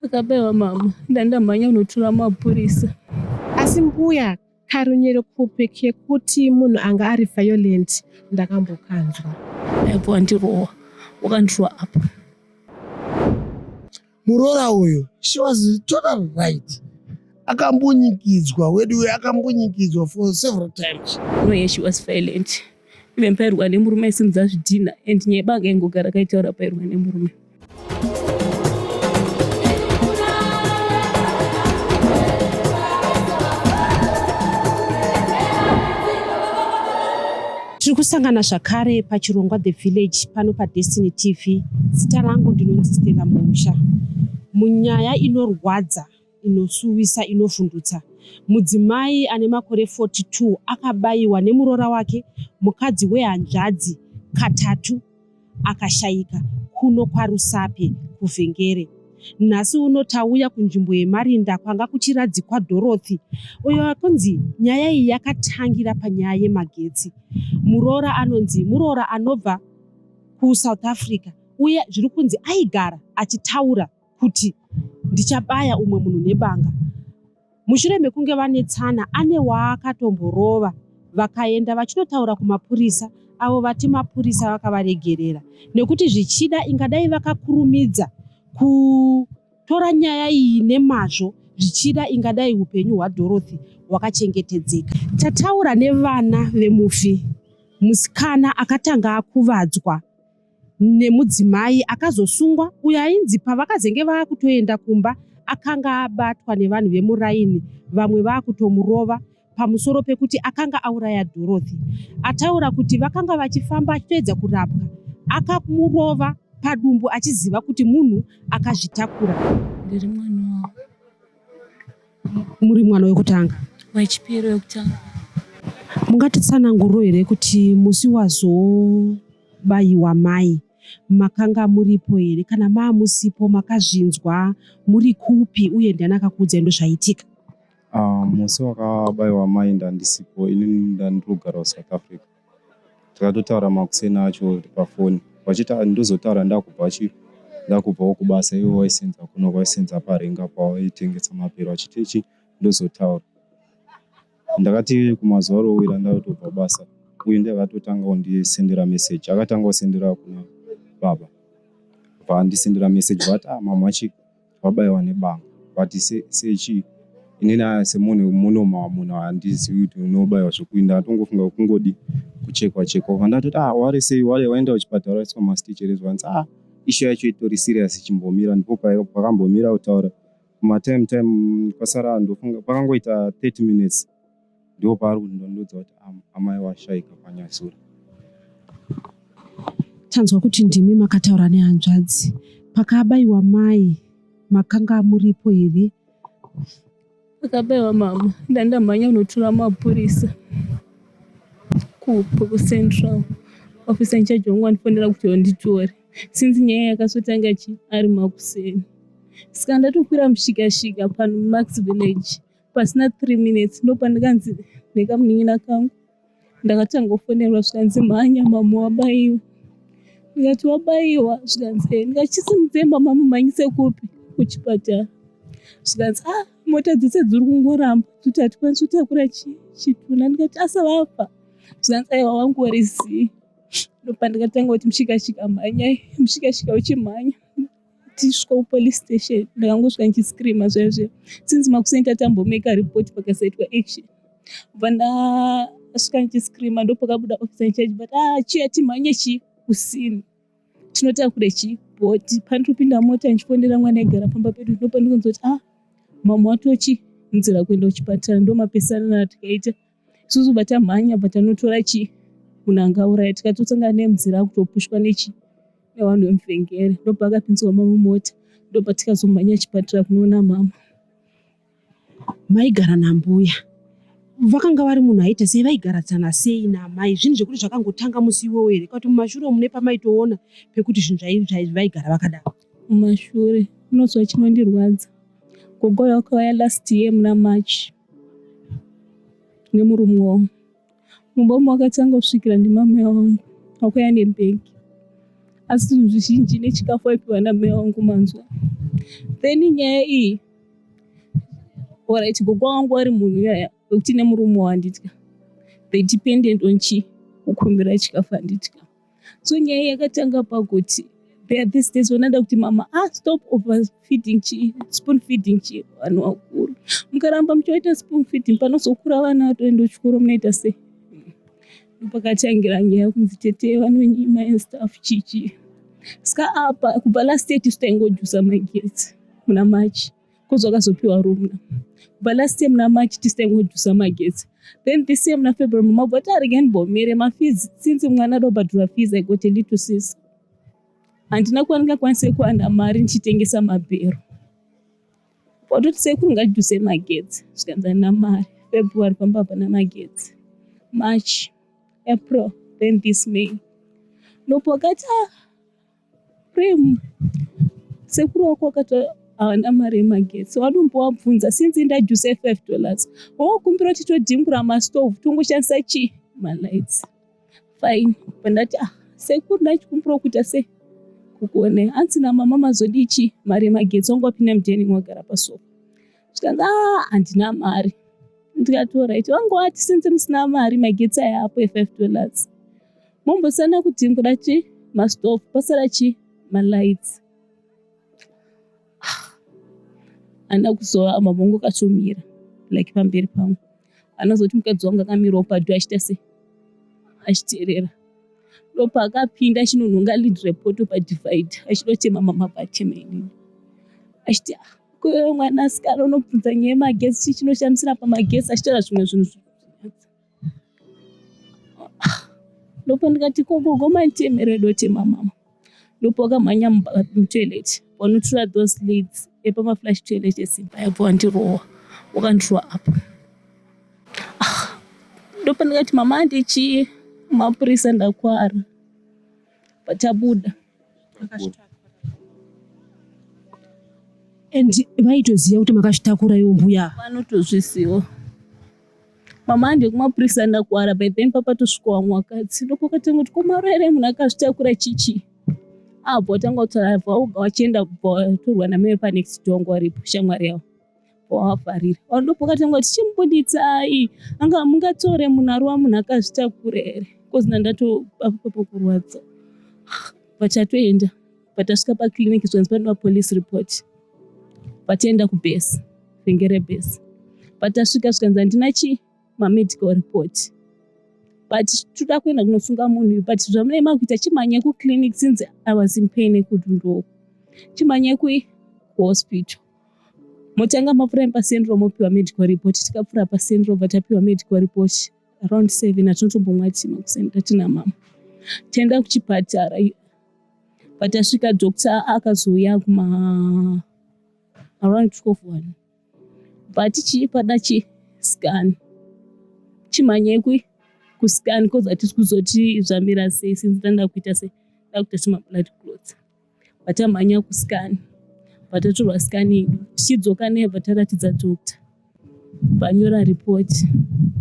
Akabaiwa mama ndandamhanya kunotora mapurisa. Asi mbuya karunyerekupe kekuti munhu anga ari violent ndakambokanzwa. Apo wandirowa wakandirowa apa. Muroora uyu she was totally right akambunyikidzwa weduwe akambunyikidzwa for several times. No yeah, she was violent. Even pairwa nemurume aisimudza zvidhina and nyaya yebanga ingogara kaitaura pairwa nemurume. Tiri kusangana zvakare pachirongwa The Village pano paDestiny TV. Zita rangu ndinonzi Stella Mumusha. Munyaya inorwadza, inosuwisa, inovhundutsa, mudzimai ane makore 42 akabayiwa nemuroora wake, mukadzi wehanzvadzi, katatu akashaika kuno kwaRusape kuVhengere. Nhasi uno tauya kunzvimbo yeMarinda kwanga kuchiradzikwa Dorothy uyo akunzi nyaya iyi yakatangira panyaya yemagetsi. Muroora anonzi muroora anobva kuSouth Africa uye zviri kunzi aigara achitaura kuti ndichabaya umwe munhu nebanga. Mushure mekunge vanetsana ane waakatomborova vakaenda vachinotaura kumapurisa avo vati mapurisa vakavaregerera nekuti zvichida ingadai vakakurumidza kutora nyaya iyi nemazvo zvichida ingadai upenyu hwaDorothy hwakachengetedzeka. Tataura nevana vemufi musikana akatanga akuvadzwa nemudzimai akazosungwa uyo ainzi pavakazenge vakutoenda kumba akanga abatwa nevanhu vemuraini vamwe vakutomurova pamusoro pekuti akanga auraya Dorothy. Ataura kuti vakanga vachifamba achitoedza kurapwa akamurova padumbu achiziva kuti munhu akazvitakura. Ndiri mwana wavo. Muri mwana wekutanga? Wechipiri wekutanga. Mungatitsananguriro here kuti musi wazobayiwa mai makanga muripo here? Kana maamusipo makazvinzwa muri kupi uye ndiani akakuudzai ndozvaitika? Musi wakabayiwa mai ndandisipo inini ndandiri kugara kuSouth Africa. Takatotaura makuseni acho pafoni vachiti ndozotaura ndakubva chi ndakubvawo kubasa ivo vaisenza kuno vaisenza parenga pavaitengesa mapero vachiti chi ndozotaura. Ndakati kumazuva rowira ndakutobva basa uyu ndiye akatotanga kundisendera message akatanga kusendera kuna baba vandisendera message vati ah mama chi vabaiwa nebanga but sechii inini aya semunhu munoma munhu handizivi kuti unobaiwa zvekuinda ndatongofunga kungodi kuchekwa chekwa ndatoti ah wari sei wari waenda kuchipatara waiswa mastitch here zvanzi ah issue yacho itori serious chimbomira ndipo pakambomira kutaura kumatime time kwasara ndofunga pakangoita 30 minutes ndipo paari kundondiudza kuti amai washaika panyazura. Tanzwa kuti ndimi makataura nehanzvadzi. Pakabaiwa mai makanga muripo here? Pakabaiwa mama ndandamhanya kunotora mapurisa kuCentral. Officer in charge wangu andifonera kuti vanditore since nyaya yakazotanga chi ari makuseni. Saka ndatokwira mushikashika paMax Village pasina 3 minutes ndopandakanzi nekamunin'ina kangu ndakatanga kufonerwa zvikanzi mhanya mama wabaiwa ndikati wabaiwa zvikanzi ee ndikati chisimudzei mama mumhanyise kupi kuchipatara zvikanzi ah mota dzese dziri kungoramba kuti hatikwanisi kutakura chitunha ndikati asa vafa zvikanzi aiwa wangori zii ndopandakatanga kuti mushikashika mhanyai mushikashika uchimhanya tisvika kupolice station ndakangosvika ndichiscreama zviya zviya since makuseni tatambomeka report pakasaitwa action bva ndasvika ndichiscreama ndopakabuda officer in charge but ah chiya timhanye chi kusini tinotakure chi bhoti pandinopinda mota ndichifondera mwana aigara pamba pedu ndopandikunzwa kuti ah mama watochi munzira kuenda kuchipatara ndomapesana atikaita isusu bva tamhanya bva tanotora chi munhu angauraya tikatosangana nemunzira akutopushwa nechi nevanhu vemuvhengere ndopakapinzwa mama mumota ndopatikazomhanya chipatara kunoona mama. Maigara nambuya vakanga vari munhu aiita sei vaigaratsana sei naamai zvinhu zvekuti zvakangotanga musi iwowo here kana kuti mumashure umu nepamaitoona pekuti zvinhu vaigara vakadaro mumashure unozwa chinondirwadza gogo yakauya last year muna march nemurume wangu Mumba umu wakatanga kusvikira ndimamai wangu wakauya nebhegi asi zvinhu zvizhinji nechikafu aipiwa namai wangu manzwa. Then nyaya iyi, alright, gogo wangu ari munhu iyaya wekuti nemurume wanditya, they dependent on chi kukumbira chikafu, handitya. So nyaya yakatanga pakuti there are these days vanoda kuti mama, ah, stop overfeeding chi spoon feeding chi vanhu vakuru. Mukaramba muchivaita spoon feeding, panozokura vana vatoenda kuchikoro, munoita sei? Pakatangira nyaya yekunzi tete vanonyima and stuff chichi. Saka apa kubva last year tisu taingojusa magetsi muna March, cause wakazopiwa room. Kubva last year muna March tisu taingojusa magetsi. Then this year muna February mama bva ti arege ndimbomire mafees, since mwana ada kubhadhura fees. I got a little sis, handina kuva ndingakwanise kuwana mari ndichitengesa mabhero. Watoti sekuru ngatijuse magetsi, zvikanzi handina mari. February pamba hapana magetsi, March, April, then this May ndopo wakati, ah, Prem, sekuru wako wakati hawana mari yemagetsi, wadombowabvunza since ndajuse $5, wawakumbira kuti todhingura mastove, tongoshandisa chi malights. Fine, pandati, ah, sekuru, ndachikumbira kuita sei kukuonei, hanzi namama mazodii chi mari yemagetsi, wanga wapinda mudining wagara pasofa. Zvikanzi, ah, handina mari. Ndikati alright, vanga wati since musina mari, magetsi aya apo e$5, mombosana kudhingura chi mastove, pasara chi malights. Handina kuzova, mama vangu akatomira like pamberi pangu. Anozoti mukadzi wangu akamirawo padhuze achiita sei, achiteerera. Ndopaakapinda achinonhonga lead repoto padivider, achidotema mama, patema inini, achiti, ah, kuwe mwanasikana unobvunza nyaya yemagetsi, chii chinoshamisira pamagetsi, achitaura zvimwe zvinhu. Ndopo ndikati, kogogo manditemere dotema mama. Ndopo wakamhanya mutoilet, wanotora those leads epamaflush toilet esimba, yabva wandirowa, wakandirowa apo. Ndopo ndikati, mama, handichi mapurisa, ndakwara. Pachabuda. And vaitoziva kuti makazvitakura iwo mbuya? Vanotozviziva. Mama, hande kumapurisa, ndakwara. By then papatosvika vamwe vakadzi, ndopakatanga kuti komaro here munhu akazvitakura chichi. Abva watanga kutaura, bva voga vachienda, bva vatorwa namai panext door, wangu varipo, shamwari yavo, wavavharira. Ndopakatanga kuti chimubuditsai, anga mungatore munhu arova munhu akazvitakura here? Cause ndandato kurwadza. Vachatoenda, patasvika paclinic zvanzi panoda police report. Pataenda kubhesi, Vengere base, patasvika zvikanzi handina chi mamedical report, but toda kuenda kunosunga munhu uyu. But zvamunei makuita, chimhanyai kuclinic, since I was in pain ekudundoko, chimhanyai kuhospital, motanga mapfuura paCentral, mopiwa medical report. Tikapfuura paCentral, bva tapiwa medical report around 7. Hatinotombomwa tima kuseni tatina mama. Taenda kuchipatara, patasvika doctor akazouya kuma around 12 1, but chii pada chi scan, chimhanyai kuscan, cause hatisi kuzoti zvamira sei, since tanda kuita sei, ndakuita semablood clots. Vatamhanya kuscan, vatatorwa scan, tichidzoka nebva taratidza doctor, vanyora report.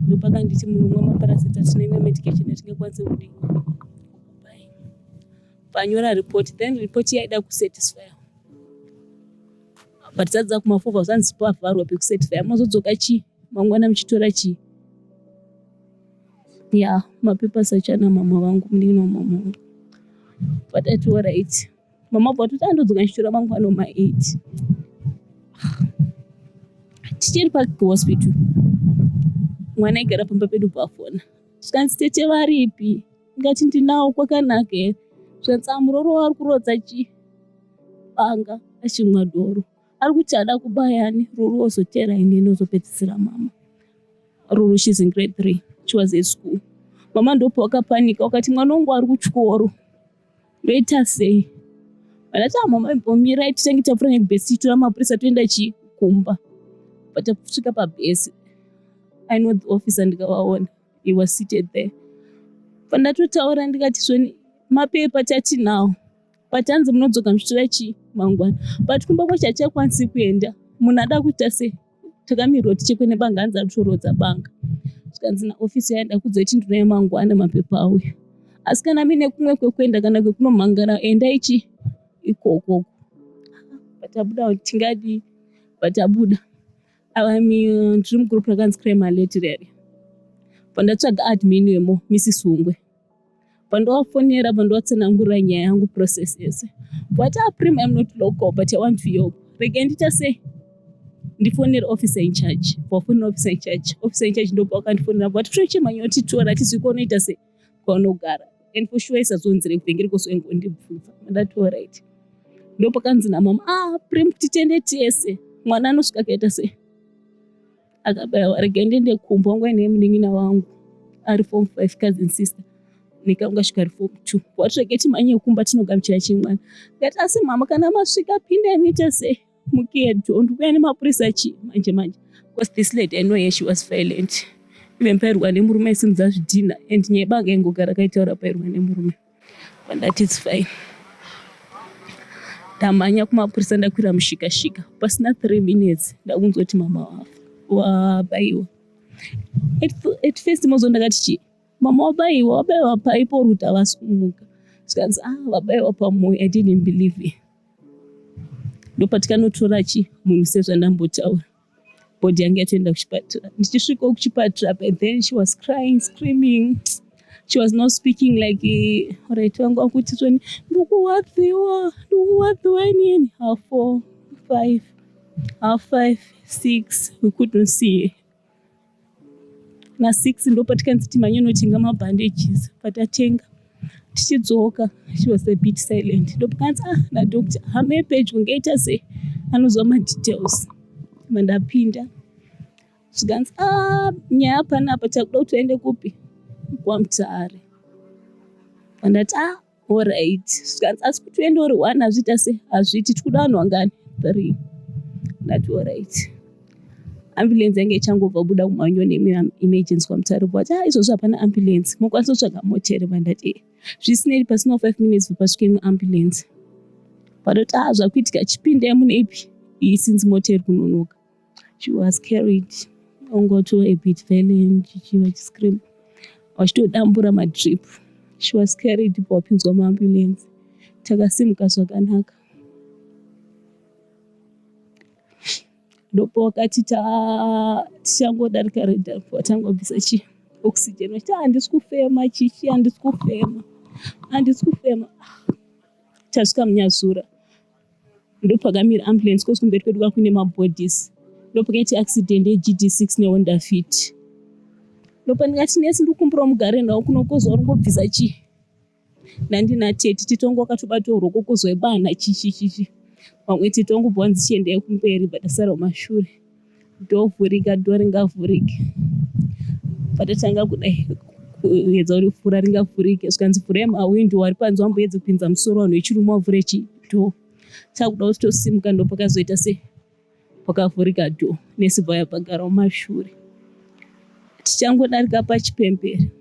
Ndopakanditi munomwa maparasita, tine imwe medication yatingakwanise kudii kukupai. Vanyora report, then report yaida kucertify, but dzadza kumafova, zvanzi pavharwa pekucertify, mazodzoka chi mangwana muchitora chi ya mapapers achana mama vangu, munin'ina wamama vangu. Vatati alright mama, bva toti andodzoka ndichitora mangwana ma8. Tichiri pahospital, mwana aigara pamba pedu pafona, zvikanzi, tete varipi? Ndikati ndinawo, kwakanaka here? Zvikanzi amuroro ari kurodza chi banga achimwa doro, ari kuti ada kubayani Ruru, ozotera inini, ozopedzisira mama. Ruru, she's in grade 3, she was at school. Mama ndopo wakapanika, wakati mwana wangu ari kuchikoro, ndoita sei? Vandati, ah, mama, imbomirai titange tapfuura nekubhesi, tichitora mapurisa, toenda chi kumba. Patasvika pabhesi, I know the officer, ndikavaona, he was seated there. Pandatotaura ndikati zvoni mapepa tatinawo, but hanzi munodzoka muchitora chi mangwana, but kumba kwacho hatichakwanisi kuenda, munhu ada kuita sei? Takamirwa tichekwe nebanga, hanzi ari kutorodza banga. Zvikanzi naofisi yaenda kudzoti ndinouya mangwana mapepa auya, asi kana muine kumwe kwekuenda kana kwekunomhangara, endai chi ikokoko. Patabuda tingadii? Patabuda ndiri mugroup rakanzi crime alert rere, pandatsvaga admin wemo, Mrs Hungwe. Pandovafonera, pandovatsanangurira nyaya yangu, process yese, but ah, Prim, I'm not local, but I want to help. Regai ndiita sei, ndifonere officer in charge. Vafonera officer in charge, officer in charge ndopa wakandifonera, but tochemanya titora tizivi kwaunoita sei, kwaunogara. And for sure isazonzire kuvhengeri kwozoingondibvunza. Ndati alright. Ndopakanzi namama, ah, Prim, titende tese, mwana anosvika akaita sei, akabayiwa. Regai ndiende kumba wangu aine munin'ina wangu ari form 5, cousin sister nekangasvika ari form 2. Watirege timhanye kumba tinogamuchira chimwana. Ndati asi mama, kana masvika pindai muite sei, mukiye door, ndikuuya nemapurisa chi manje manje, because this lady, I know her, she was violent. Even pairwa nemurume aisimudza zvidhina, and nyaya yebanga ingogara kaitaura pairwa nemurume. Pandati it's fine, ndamhanya kumapurisa, ndakwira mushikashika. Pasina 3 minutes ndakunzwa kuti mama wafa, wabayiwa. At first mozo ndakati chi mama wabayiwa, wabayiwa paipo kuti havasi kumuka. Zvikanzi, ah, vabayiwa pamwoyo. I didn't believe it. Ndopatikanotora chi munhu sezvandambotaura, body yange yatoenda kuchipatara. Ndichisvikawo kuchipatara, but then she was crying, screaming, she was not speaking like right. Vangu vakuti zvoni, ndikuwadziwa, ndikuwadziwa inini. Half four, five, half five, six, we couldn't see her. Na6 ndopatikanzi timhanye notenga mabandages. Patatenga, tichidzoka, she was a bit silent. Ndopakanzi, ah, nadoctor, hama yepedyo ngaita sei, anozwa madetails. Mandapinda, zvikanzi, ah, nyaya panapa takuda kuti uende kupi, kwaMutare. Pandati, ah, alright. Zvikanzi, asi kuti uende uri one hazviita sei, hazviiti, tikuda vanhu vangani? Three. Ndati alright. Ambulance yange ichangobva buda kumhanyo neemergency kwaMutare. Vati, ah, izvozvo hapana ambulance, mokwanisa kutsvaga mota here? Vandati eh. Zvisinei, pasina 5 minutes pasvike imwe ambulance. Patoti, ah, zvakuitika, chipindai mune ipi iyi, since mota iri kunonoka. She was carried, ongoto a bit violent, chichi vachiscream, vachitodambura madrip. She was carried, pawapinzwa muambulance, takasimuka zvakanaka. Ndopawakati tichangodarika redha, watangobvisa chi oxygen, vachiti, handisi kufema, chichi, handisi kufema, handisi kufema. Tasvika muNyazura, ndopakamira ambulance, kosi kumberi kwedu kwakuine mabodies. Ndopakaita accident yeGD6 neHonda Fit. Ndopandikati nesi, ndikukumbirawo mugare nawo kuno, kozwa ringobvisa chi nandina tete titongo wakatobata ruoko, kozwa ibana chichi chichi. Vamwe tete wangu bvanzi chiendai kumberi, but asara kumashure. Dovhurika, door ringavhurike. Patatanga kudai kuedza kurivhura, ringavhurike. Zvikanzi vhurai mahwindo, wari panze wamboedze kupinza musoro, vanhu vechirume wavhure chidoor. Takuda kuti tosimuka, ndopakazoita sei, pakavhurika door, nesi bva pagara mumashure. Tichangodarika pachipembere,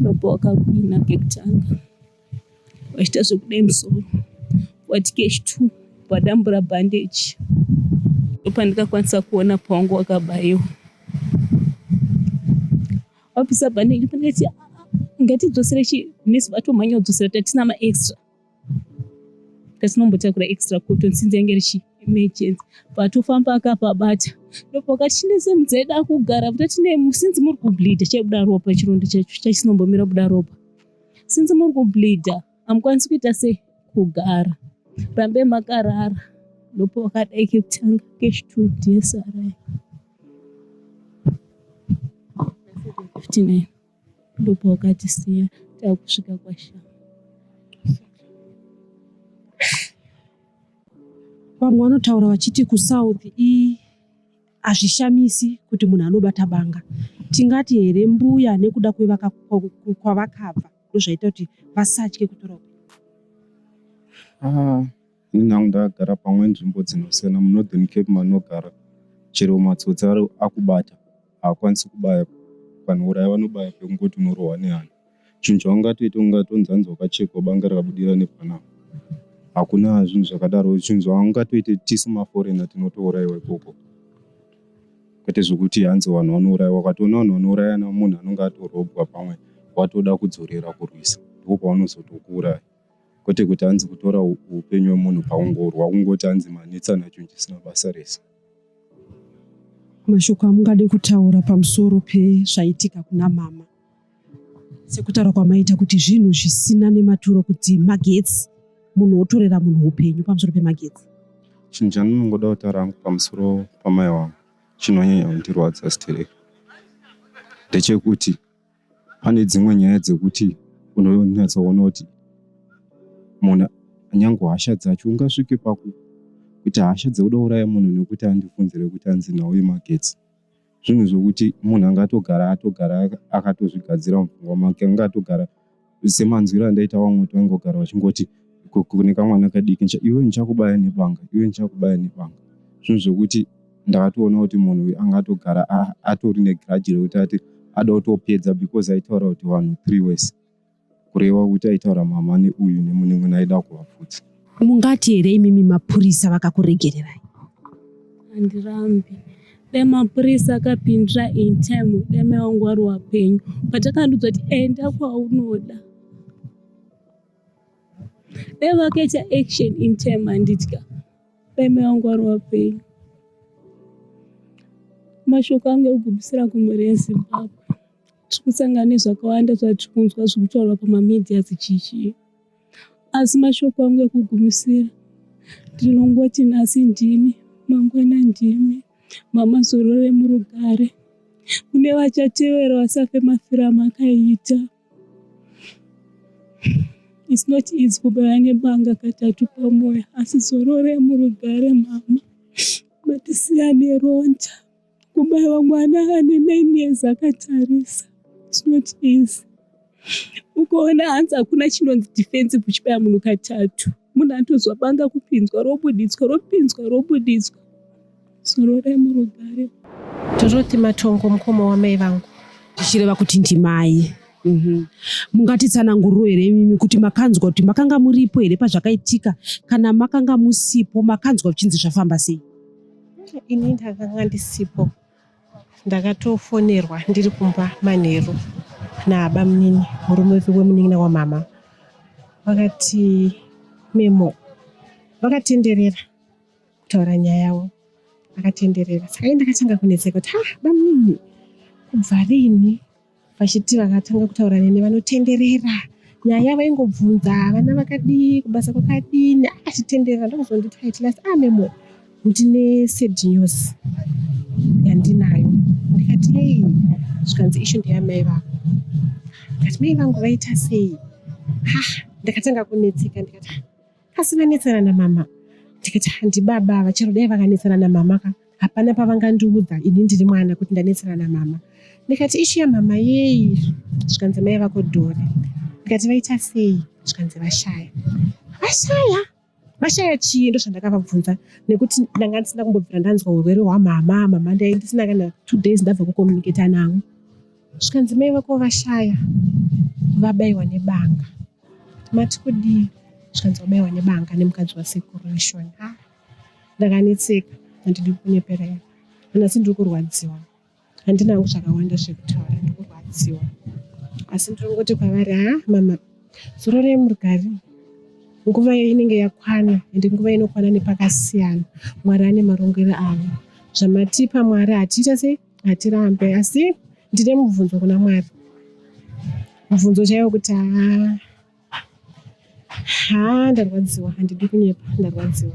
ndopa wakakwina kekutanga, vachiita zvekudai musoro, wati kechi two, vadambura bandage. Ndopandikakwanisa kuona pawangu wakabayiwa, wabvisa bandage. Pandikati, ah, ngatidzosere chi nesi, vatomhanya kudzosera. Tatina maextra, tatinombotakura extra cotton since yange richi emergency. Patofamba akapabata, ndopakati chinese mudzeda kugara tatine, since muri kubleeda, chaibuda ropa, chironda chacho chachisinombomira buda ropa. Since muri kubleeda, hamukwanisi kuita sei, kugara, rambe makarara. Ndopo wakadai kekutanga, kechi2, dsri 59, ndopa wakatisiya takusvika kwashama. Vamwe vanotaura vachiti kuSouth i hazvishamisi kuti munhu anobata banga. Tingati here mbuya nekuda kwavakabva ndozvaita kuti vasatye kutora upenyu? Ah, inini hangu ndakagara pamwe nzvimbo dzinosiyana muNorthern Cape manogara. Chero matsotsi ari akubata haakwanisi kubaya panouraya, vanobaya pekungoti unorohwa nehana. Chinhu chaungatoita, ungatonzi hanzi wakachekwa, banga rakabudira nepanapa. Hakuna zvinhu zvakadaro. Zvinhu zvaungatoite, tisu maforeigner tinotourayiwa ikoko, kwete zvekuti hanzi vanhu vanourayiwa. Ukatoona vanhu vanourayana, munhu anonge atorobwa, pamwe watoda kudzorera kurwisa, ndipo pavanozotokuuraya. Kwete kuti hanzi kutora upenyu hwemunhu paungorwa kungoti hanzi manetsana chinhu chisina basa rese. Mashoko amungade kutaura pamusoro pezvaitika kuna mama sekutaura kwamaita kuti zvinhu zvisina nematuro kuti magetsi munhu wotorera munhu upenyu pamusoro pemagetsi. Chinhu chandinongoda kutaura hangu pamusoro pamai vangu chinonyanya kundirwadza stereki ndechekuti pane dzimwe nyaya dzekuti unonyatsoona kuti munhu nyange hasha dzacho ungasvike paku kuti hasha dzekuda kuuraya munhu nekuti andifunzire kuti anzi nhau yemagetsi zvinhu zvokuti munhu angatogara atogara akatozvigadzira mupfungwa make angatogara semanzwiro andaita vamwe kuti vaingogara vachingoti kune kamwana kadiki iwe ndichakubaya nebanga iwe ndichakubaya nebanga zvinhu zvekuti ndakatoona kuti munhu uyu angatogara atori negrudge rekuti ati ada kutopedza because aitaura kuti vanhu three wese kureva kuti aitaura mama neuyu nemunin'ina aida kuvapfudza. Mungati here imimi mapurisa vakakuregererai? Handirambi. Dai mapurisa akapindira in time dai mai vangu vari vapenyu. But akandiudza kuti enda kwaunoda. Dai vakaita action in time handitya. Dai mai vangu vari vapenyu. Mashoko angu ekugumisira kumhuri yeZimbabwe. Tiri kusangana nezvakawanda zvatiri kunzwa zviri kutaurwa pamamedhias chichii. Asi mashoko angu ekugumisira ndinongoti nhasi ndini, mangwana ndimi. Mama zorore murugare. Kune vachatevera vasafe mafiro amakaita. It's not easy kubaya nebanga katatu pamoyo asi zorore murugare mama. Matisiya neronda. Kubaiwa mwana ane 9 years akatarisa. It's not easy. Ukaona hanzi hakuna chinonzi defensive uchibaya munhu katatu. Munhu anotozwa banga kupinzwa robuditswa ropinzwa robuditswa. Zororai murugare. Dorothy Matongo mukoma wamai vangu. Zvichireva kuti ndimai. Mungatitsananguriro here imimi kuti makanzwa kuti makanga muripo here pazvakaitika kana makanga musipo makanzwa zvichinzi zvafamba sei? Ini ndakanga ndisipo. Ndakatofonerwa ndiri kumba manheru nabamunini murume wemunin'ina wamama. Vakati memo vakatenderera kutaura nyaya yavo vakatenderera. Saka ini ndakatanga kunetseka kuti ha bamunini kubva rini vachiti vakatanga kutaura neni vanotenderera nyaya vaingobvunza vana vakadii kubasa kwakadini achitenderera ndokuzonditi at last ah memo ndine sad news yandinayo ndikati yei zvikanzi issue ndeyamai vako ndikati mai vangu vaita sei ha ndakatanga kunetseka ndikati asi vanetsana namama ndikati handibaba ava chero dai vakanetsana namama ka hapana pavangandiudza ini ndiri mwana kuti ndanetsana namama ndikati issue yamama yei zvikanzi mai vako dhori ndikati vaita sei zvikanzi vashaya vashaya vashaya chii ndozvandakavabvunza nekuti ndanga ndisina kumbobvira ndanzwa urwere hwamama mama ndai ndisina kana 2 days ndabva kucommunicata navo zvikanzi mai vako vashaya vabayiwa nebanga mati kudii zvikanzi vabayiwa nebanga nemukadzi wasekuru neshoni ha ndakanetseka handidi kunyeperera nhasi ndiri kurwadziwa handina hangu zvakawanda zvekutaura ndiri kurwadziwa asi ndinongoti kwavari ha mama zororei murugare nguva inenge yakwana ende nguva inokwana nepakasiyana mwari ane marongero avo zvamatipa mwari hatiita sei hatirambe asi ndine mubvunzo kuna mwari mubvunzo chaiwo kuti ha ha ndarwadziwa handidi kunyepa ndarwadziwa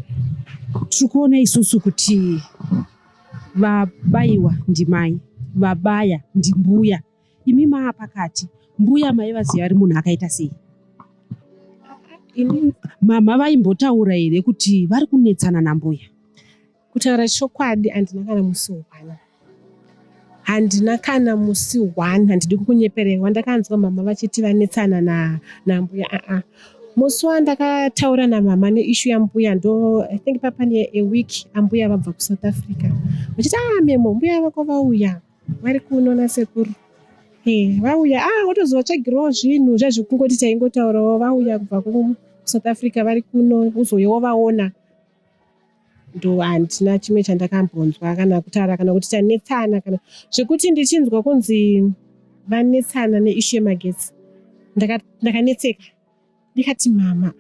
Tiri kuona isusu kuti vabayiwa ndimai vabaya ndimbuya imi maa pakati mbuya maivaziva ari munhu akaita sei ini mama vaimbotaura here kuti vari kunetsana nambuya kutaura chokwadi handina kana musi one handina kana musi one handidi kukunyepererwa ndakanzwa mama vachiti vanetsana nambuya aa musi wandakataura namama neissue yambuya ndo I think papane a week ambuya vabva kuSouth Africa vachiti ah memo mbuya vako vauya vari kuno nasekuru e vauya ah wotozovatsvagirawo zvinhu zvezvikungoti taingotaurawo vauya kubva kuSouth Africa vari kuno uzoyewo vaona ndo handina chimwe chandakambonzwa kana kutaura kana kuti tanetsana kana zvekuti ndichinzwa kunzi vanetsana neissue yemagetsi ndakanetseka ndikati mama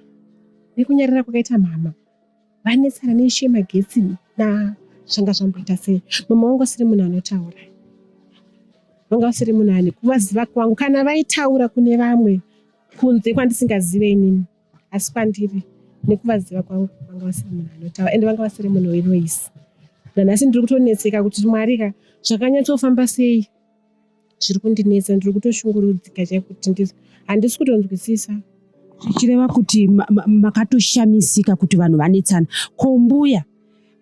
Nekunyarara kwakaita mama vanetsana neishu yemagetsi na zvanga zvamboita sei. Mama vangu vasiri munhu anotaura, vanga vasiri munhu ane kuvaziva kwangu. Kana vaitaura kune vamwe kunze kwandisingazive inini, asi kwandiri nekuvaziva kwangu vanga vasiri munhu anotaura ende vanga vasiri munhu wenoise. Nanhasi ndiri kutonetseka kuti Mwari ka zvakanyatsofamba sei zviri kundinetsa, ndiri kutoshungurudzika chaiko kuti handisi kutonzwisisa. Zvichireva kuti makatoshamisika kuti vanhu vanetsana. Ko mbuya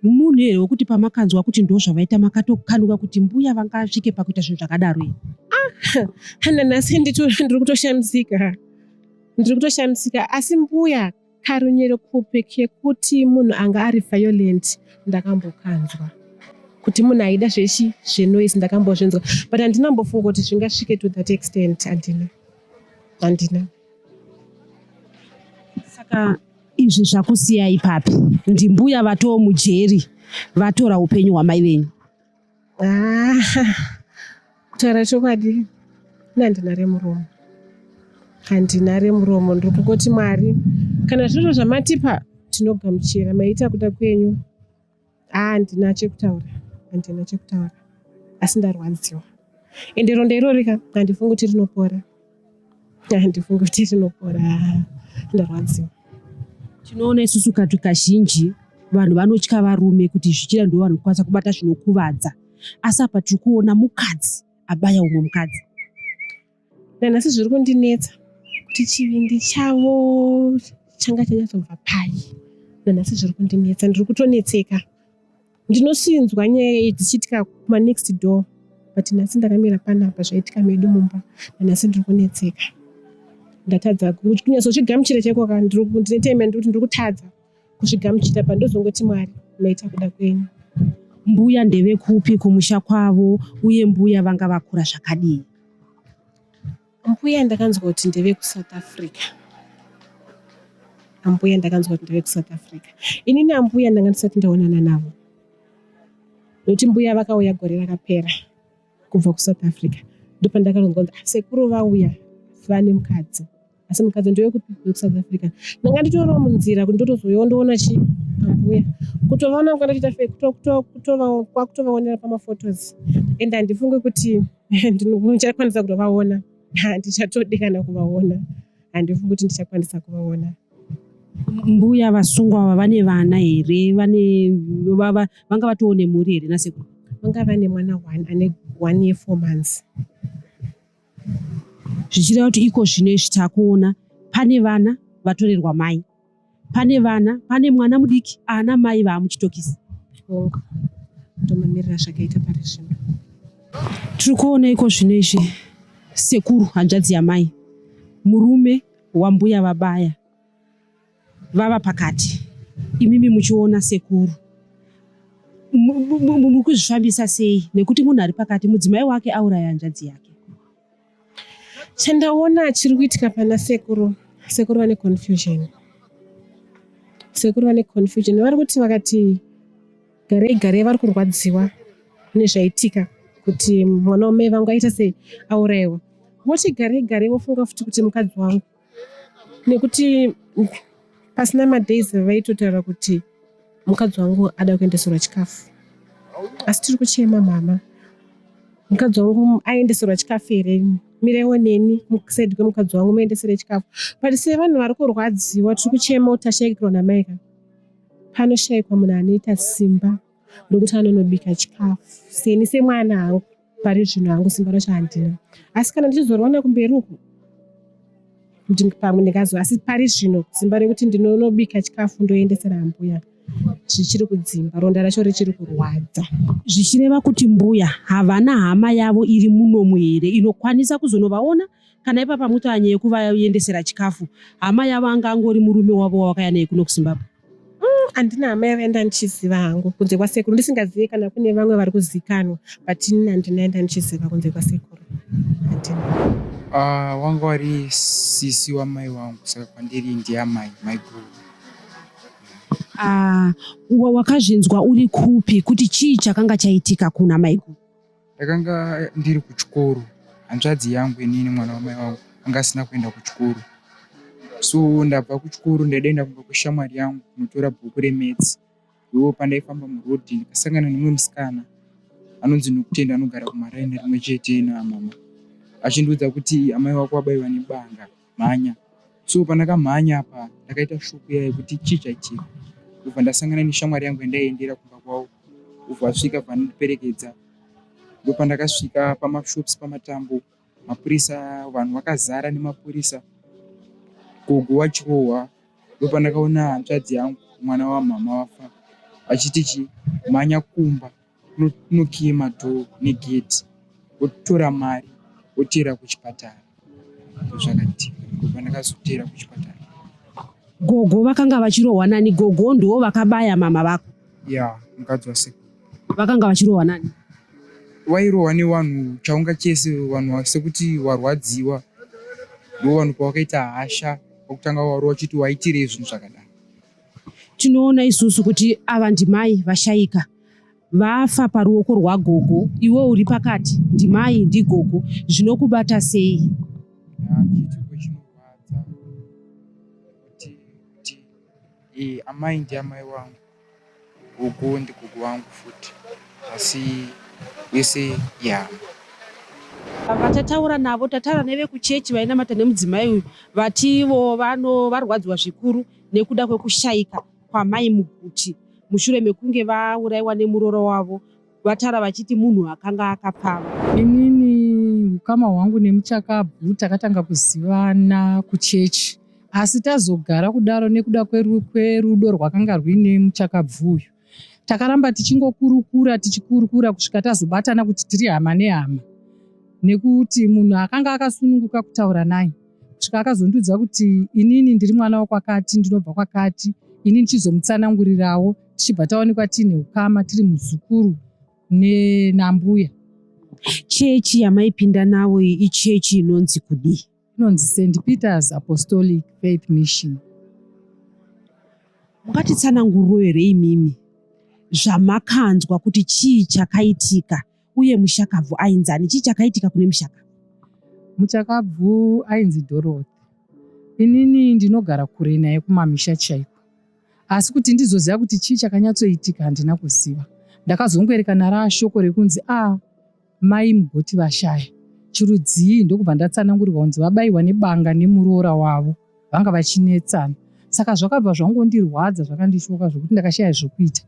munhu here wekuti pamakanzwa kuti ndozvavaita makatokanuka kuti mbuya vangasvike pakuita zvinhu zvakadaro here? Ah, nanhasi ndiri kutoshamisika, ndiri kutoshamisika. Asi mbuya karunyerekupe kekuti munhu anga ari violent ndakambokanzwa kuti munhu aida zvechi zvenoise ndakambozvinzwa, but handina kumbofunga kuti zvingasvike to that extent. Handina, handina. Saka izvi zvakusiyai papi? Ndimbuya vatoo mujeri vatora upenyu hwamai venyu. Ah, kutaura chokwadi handina remuromo, handina remuromo. Ndiri kungoti Mwari, kana zviro zvamatipa tinogamuchira, maita kuda kwenyu. Ah, handina chekutaura, handina chekutaura, asi ndarwadziwa. Ende ronda irori ka handifungi kuti rinopora, handifungi kuti rinopora. Ndarwadziwa. Tinoona isusu kati kazhinji vanhu vanotya varume kuti zvichida ndo vanokwanisa kubata zvinokuvadza, asi apa tiri kuona mukadzi abaya umwe mukadzi. Nanhasi zviri kundinetsa kuti chivindi chavo changa chanyatsobva pai. Nanhasi zviri kundinetsa, ndiri kutonetseka. Ndinosinzwa nyaya iyi dzichiitika kumanext door, but nhasi ndakamira panapa zvaitika medu mumba. Nanhasi ndiri kunetseka, ndatadza kunyatsozvigamuchira chaiko ka. Ndine time yandiri kuti ndiri kutadza kuzvigamuchira, pa ndozongoti Mwari maita kuda kwenyu. Mbuya ndevekupi kumusha kwavo, uye mbuya vanga vakura zvakadii? Mbuya ndakanzwa kuti ndeve kuSouth Africa. Ambuya ndakanzwa kuti ndeve kuSouth Africa. Inini ambuya ndanga ndisati ndaonana navo, nokuti mbuya vakauya gore rakapera kubva kuSouth Africa. Ndopandakanzwa kunzi ah, sekuru vauya vane mukadzi, asi mukadzi ndewekupi? WekuSouth Africa. Ndanga nditoriwo munzira kuti ndotozouyawo ndoona chi ambuya. Kutovaona kwandatoita fe kwakutovaonera pamaphotos, and handifungi kuti ndichakwanisa kutovaona. Handichatodi kana kuvaona, handifungi kuti ndichakwanisa kuvaona. Mbuya vasungwa ava vane vana here? Vane vanga vatoo nemhuri here nasekuru? Vanga vane mwana one ane 1 year 4 months. Zvichireva kuti iko zvino izvi takuona pane vana vatorerwa mai, pane vana, pane mwana mudiki ana mai vaamuchitokisi. Hongu, ndomamirira zvakaita pari zvino. Tiri kuona iko zvino izvi sekuru hanzvadzi yamai, murume wambuya vabaya vava pakati. Imimi muchiona sekuru muri kuzvifambisa sei, nekuti munhu ari pakati mudzimai wake auraya hanzvadzi yake? Chandaona chiri kuitika pana sekuru, sekuru vane confusion. Sekuru vane confusion, vari kuti vakati garei garei vari kurwadziwa nezvaitika kuti mwana wamai vangu aita sei, aurayiwa. Voti garei garei vofunga futi kuti mukadzi wangu, nekuti pasina madays vaitotaura kuti mukadzi wangu ada kuendeserwa chikafu, asi tiri kuchema mama, mukadzi wangu aendeserwa chikafu here? Mirewo neni kuside kwemukadzi wangu muendesere chikafu. But sevanhu vari kurwadziwa tiri kuchema kuti tashaikirwa namai ka, panoshayikwa munhu anoita simba rokuti anonobika chikafu. Seni semwana hangu pari zvino hangu simba racho handina, asi kana ndichizoriwana kumberi uku pamwe ndingazo, asi pari zvino simba rekuti ndinonobika chikafu ndoendesera ambuya zvichiri kudzimba, ronda racho richiri kurwadza. Zvichireva kuti mbuya havana hama yavo iri munomu here inokwanisa kuzonovaona? Kana ipapa mutanya yekuvaendesera chikafu, hama yavo anga angori murume wavo wavakauya naye kuno kuZimbabwe? Handina hama yavo yanda ndichiziva hangu kunze kwasekuru, ndisingazivi kana kune vamwe vari kuzikanwa, but inini handina yanda ndichiziva kunze kwasekuru, handina. Wanga wari sisi wamai wangu, saka kwandiri ndiamai, maiguru. Wakazvinzwa uri kupi kuti chii chakanga chaitika kuna maiguru? Ndakanga ndiri kuchikoro, hanzvadzi yangu inini mwana wamai wangu anga asina kuenda kuchikoro. So ndabva kuchikoro ndaidaenda kumba kweshamwari yangu kunotora bhuku remaths. Ndo pandaifamba muroad ndikasangana nemumwe musikana anonzi Nokutenda anogara kumaraini rimwe chete namama achindiudza kuti amai vako vabaiwa nebanga mhanya. So pandakamhanya apa ndakaita shock iya yekuti chii chaitika. Ndobva ndasangana neshamwari yangu yandaiendera kumba kwavo obva asvika bva andiperekedza. Ndopandakasvika pamashops pamatambo mapurisa vanhu vakazara nemapurisa gogo vachirohwa ndopandakaona hanzvadzi yangu mwana wamhamha wafa achiti chi mhanya kumba unokiye madhoo negedhi wotora mari woteera kuchipatara ndozvakaitika ndobva ndakazoteera kuchipatara. Gogo vakanga vachirohwa nani? Gogo ndiwo vakabaya mama vako? Ya, mukadzi wasekuru. Vakanga vachirohwa nani? Wairohwa nevanhu chaunga chese vanhu sekuti warwadziwa ndo vanhu pawakaita hasha pakutanga warohwa chiti waitirei zvinhu zvakadaro. Tinoona isusu kuti ava ndimai vashaika vafa paruoko rwagogo, iwe uri pakati, ndimai ndigogo, zvinokubata sei? Ya, chiitiko chinorwadza kuti kuti eh, amai ndiamai wangu gogo ndigogo wangu futi asi wese ihama. Vatataura navo, tataura nevekuchechi vainamata nemudzimai uyu, vativo vano varwadziwa zvikuru nekuda kwekushaika kwamai Muguti mushure mekunge vauraiwa nemuroora wavo. Vataura vachiti munhu akanga akapfava. Inini ukama hwangu nemuchakabvu takatanga kuzivana kuchechi asi tazogara kudaro nekuda kwerudo rwakanga rwuine muchakabvu uyu. Takaramba tichingokurukura tichikurukura kusvika tazobatana kuti tiri hama nehama nekuti munhu akanga akasununguka kutaura naye kusvika akazondiudza kuti inini ndiri mwana wakwakati ndinobva kwakati ini ndichizomutsanangurirawo tichibva taonekwa tiine ukama tiri muzukuru nambuya. Chechi yamaipinda navo iyi ichechi inonzi kudii? Inonzi St Peter's Apostolic Faith Mission. Mungatitsananguriro here imimi zvamakanzwa kuti chii chakaitika uye mushakabvu ainzani? Chii chakaitika kune mushakabvu? Muchakabvu ainzi Dorothy. Inini ndinogara kure naye kumamisha chaiko. Asi kuti ndizoziva kuti chii chakanyatsoitika handina kuziva. Ndakazongoerekana raashoko rekunzi a ah, mai Mugoti vashaya. Chirudzii ndokubva ndatsanangurirwa kunzi vabaiwa nebanga nemuroora wavo vanga vachinetsana. Saka zvakabva zvangondirwadza zvakandishoka zvekuti ndakashaya zvokuita.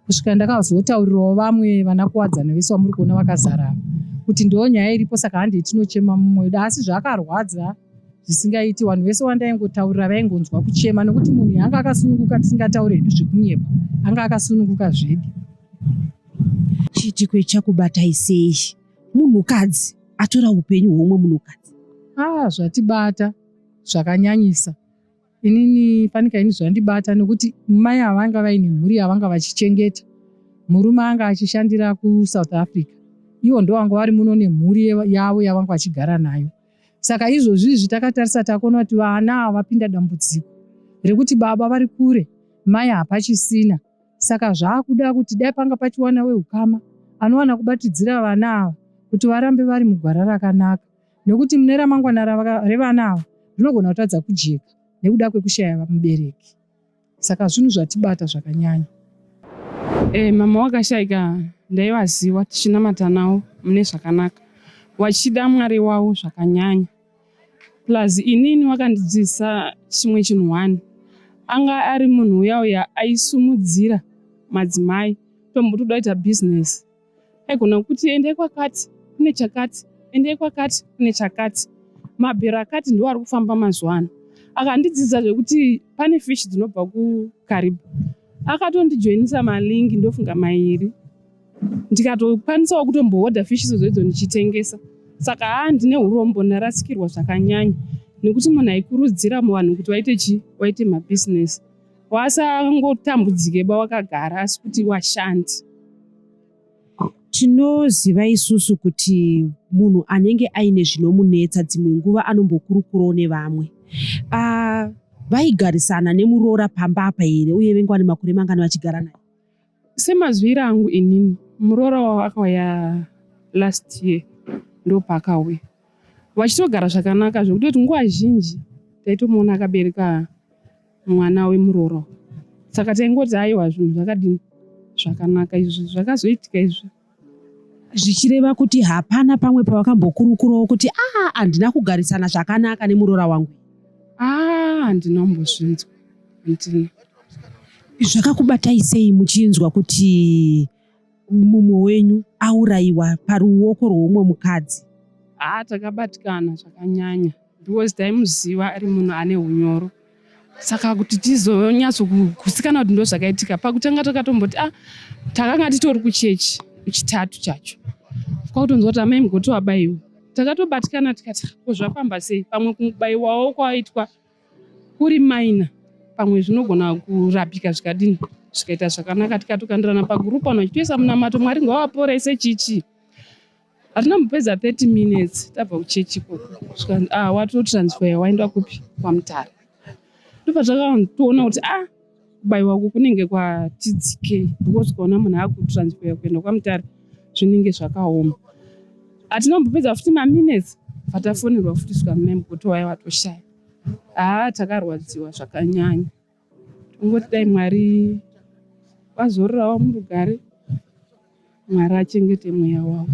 Kusvika ndakazotaurirwawo vamwe vana Kuwadzana vese vamuri kuona vakazara ava kuti ndo nyaya iripo saka handei tinochema mumwe wedu. Asi zvakarwadza zvisingaiti vanhu vese wandaingotaurira vaingonzwa kuchema nekuti munhu yanga akasununguka tisingataure hedu zvekunyepa anga akasununguka zvedi. Chiitiko ichi chakubatai sei? Munhukadzi atora upenyu hweumwe munhukadzi. Ah, zvatibata zvakanyanyisa. Inini fanika ini zvandibata nekuti mai ava vanga vaine mhuri yavanga vachichengeta. Murume anga achishandira kuSouth Africa. Ivo ndovanga vari muno nemhuri yavo yavanga vachigara nayo. Saka izvozvi izvi takatarisa takuona kuti vana ava vapinda dambudziko rekuti baba vari kure, mai hapachisina. Saka zvaakuda kuti dai panga pachiwana weukama anowana kubatidzira vana ava kuti varambe vari mugwara rakanaka nekuti mune ramangwana revana ava rinogona kutadza kujeka nekuda kwekushaya mubereki. Saka zvinhu zvatibata zvakanyanya. Eh, mama wakashaika ndaivaziva tichinamata nawo mune zvakanaka wachida Mwari wavo zvakanyanya plus inini wakandidzidzisa chimwe chinhu one anga ari munhu uya uya aisumudzira madzimai tombotoda kuita business aigona kuti endai kwakati kune chakati endai kwakati kune chakati mabhero akati ndiwo ari kufamba mazuva ano akandidzidzisa zvekuti pane fish dzinobva kukaribha akatondijoinisa malingi ndofunga mairi ndikatokwanisawo kutombohodha fish idzodzo idzo ndichitengesa saka haa ndine urombo ndarasikirwa zvakanyanya nekuti munhu aikurudzira vanhu kuti vaite chi vaite mabhizinesi wasangotambudzike ba wakagara asi kuti washandi. Tinoziva isusu kuti munhu anenge aine zvinomunetsa dzimwe nguva anombokurukurawo nevamwe. Uh, vaigarisana nemuroora pamba apa here uye venge vane makore mangani vachigara naye? Semazwiro angu inini muroora wavo akauya last year ndopaakauya vachitogara zvakanaka zvekutoti nguva zhinji. Taitomuona akabereka mwana wemuroora. Saka taingoti aiwa zvinhu zvakadini zvakanaka izvi zvakazoitika izvi. Zvichireva kuti hapana pamwe pawakambokurukurawo kuti aa handina kugarisana zvakanaka nemuroora wangu. Ah, handina kumbozvinzwa. Handina. Zvakakubatai sei muchinzwa kuti mumwe wenyu aurayiwa paruoko rweumwe mukadzi? Haa takabatikana zvakanyanya because taimuziva ari munhu ane hunyoro saka kuti tizonyatsokusikana kuti ndozvakaitika pakutanga takatomboti ah takanga titori kuchechi kuchitatu chacho kwakutonzwa kuti amai mugoti wabaiwa takatobatikana tikati ko zvafamba sei pamwe kubaiwawo kwaitwa kuri minor pamwe zvinogona kurapika zvikadini zvikaita zvakanaka tikatokandirana pagurupu vanhu vachitoisa munamato mwari ngavaporese chichi hatina kumbopedza 30 minutes tabva kuchechi ikoko zvikanzi ah watotransfer waenda kupi kwamutare ndopatakatoona kuti ah kubaiwa uku kunenge kwatidzikei because ukaona munhu akutransfer kuenda kwamutare zvinenge zvakaoma hatina kumbopedza futi maminutes patafonerwa futi zvikanzi mai mugoto waya watoshaya haa takarwadziwa zvakanyanya tongoti dai mwari vazororawo murugare mwari achengete mweya wavo.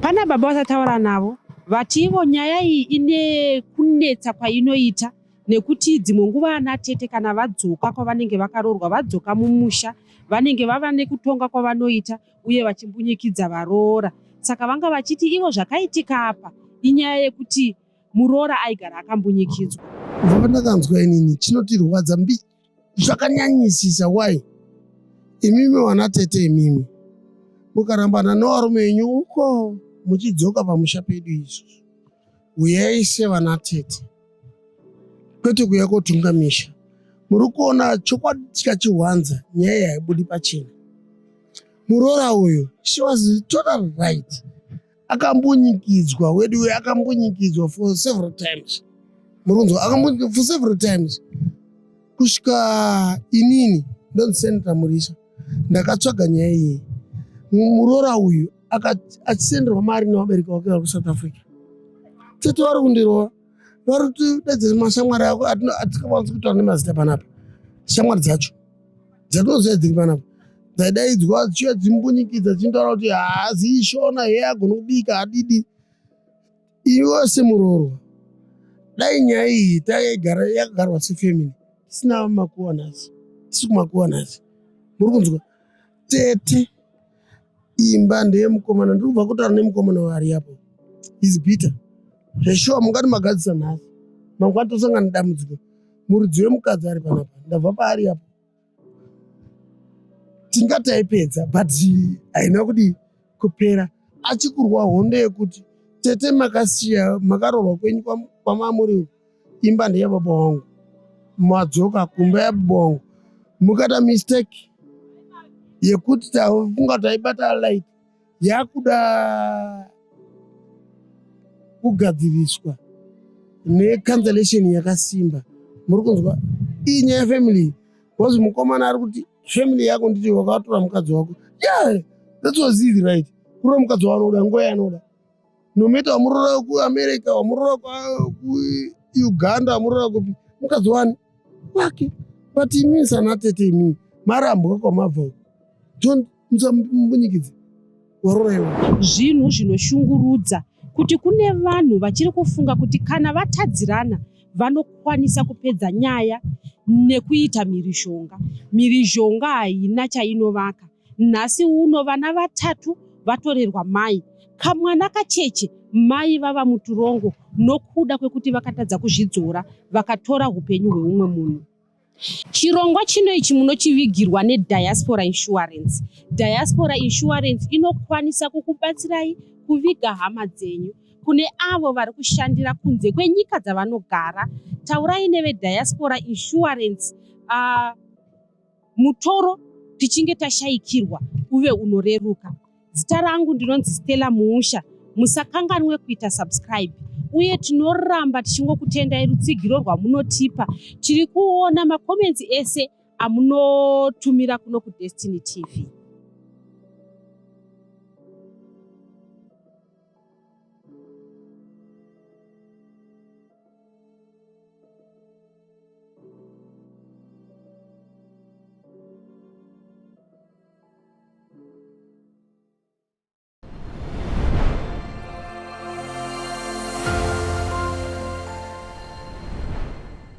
Pana baba vatataura navo vati ivo nyaya iyi ine kunetsa kwainoita nekuti dzimwe nguva ana tete kana vadzoka kwavanenge vakaroorwa vadzoka mumusha vanenge vava nekutonga kwavanoita uye vachimbunyikidza varoora saka vanga vachiti ivo zvakaitika apa inyaya yekuti muroora aigara akambunyikidzwa. Kubva pandakanzwa inini chinotirwadza mbi zvakanyanyisisa why imimi wana tete imimi mukarambana nevarume enyu uko muchidzoka pamusha pedu isusu huyai sevana tete kwete kuya kotunga misha muri kuona chokwadi tikachiwanza nyaya haibudi pachena muroora uyu she was total right akambunyikidzwa weduwe akambunyikidzwa for several times murunzwa akambunyikidzwa for several times kusvika inini ndonzi senator murisa ndakatsvaga nyaya iyi muroora uyu achisenderwa mari nevabereki vake vari kusouth africa tete vari kundirova vari kutidaidzira mashamwari ako atikakwanisi kutaura nemazita panapa shamwari dzacho dzatinoziva dziri panapa dzaidaidzwa dzichiuya dzimbunyikidza dzichitaura kuti haazivi shona heye agona kubika adidi iwe semuroorwa dai nyaya iyi taigara yakagarwa sefamily tisina makuwa nhasi tisi kumakuwa nhasi muri kunzwa tete imba ndeyemukomana ndiri kubva kutaura nemukomana waari apo is bitter zveshuwa mungati magadzisa nhasi mangwana tosangana nedambudziko muridzi wemukadzi ari panapa ndabva paari apo tingati taipedza but haina kudii kupera achikurwa hondo yekuti tete makasiya makaroorwa kwenyu kwamamuri imba ndeyababa wangu madzoka kumba yababa wangu mukaita mistake yekuti tafunga taibata light yakuda kugadziriswa necancellation yakasimba muri kunzwa iyi nyaya yefamily because mukomana ari kuti family yako nditi wakatora mukadzi wako yeah that was easy right kurora mukadzi waanoda nguva yaanoda no matter wamurora kuamerica wamurora kuuganda wamurora kupi mukadzi wani wake but imi sana tete imi marambwa kwamabva uko don't musambunyikidze warora iwe Zvinhu zvinoshungurudza kuti kune vanhu vachiri kufunga kuti kana vatadzirana vanokwanisa kupedza nyaya nekuita mhirizhonga. Mhirizhonga haina chainovaka. Nhasi uno vana vatatu vatorerwa mai. Kamwana kacheche mai vava muturongo nokuda kwekuti vakatadza kuzvidzora vakatora hupenyu hweumwe munhu. Chirongwa chino ichi munochivigirwa neDiaspora Insurance. Diaspora Insurance inokwanisa kukubatsirai kuviga hama dzenyu. Kune avo vari kushandira kunze kwenyika dzavanogara, taurai neveDiaspora Insurance mutoro tichinge tashaikirwa uve unoreruka. Zita rangu ndinonzi Stella Muusha. Musakanganwe kuita subscribe uye tinoramba tichingokutendai rutsigiro rwamunotipa. Tiri kuona macomments ese amunotumira kuno kuDestiny TV.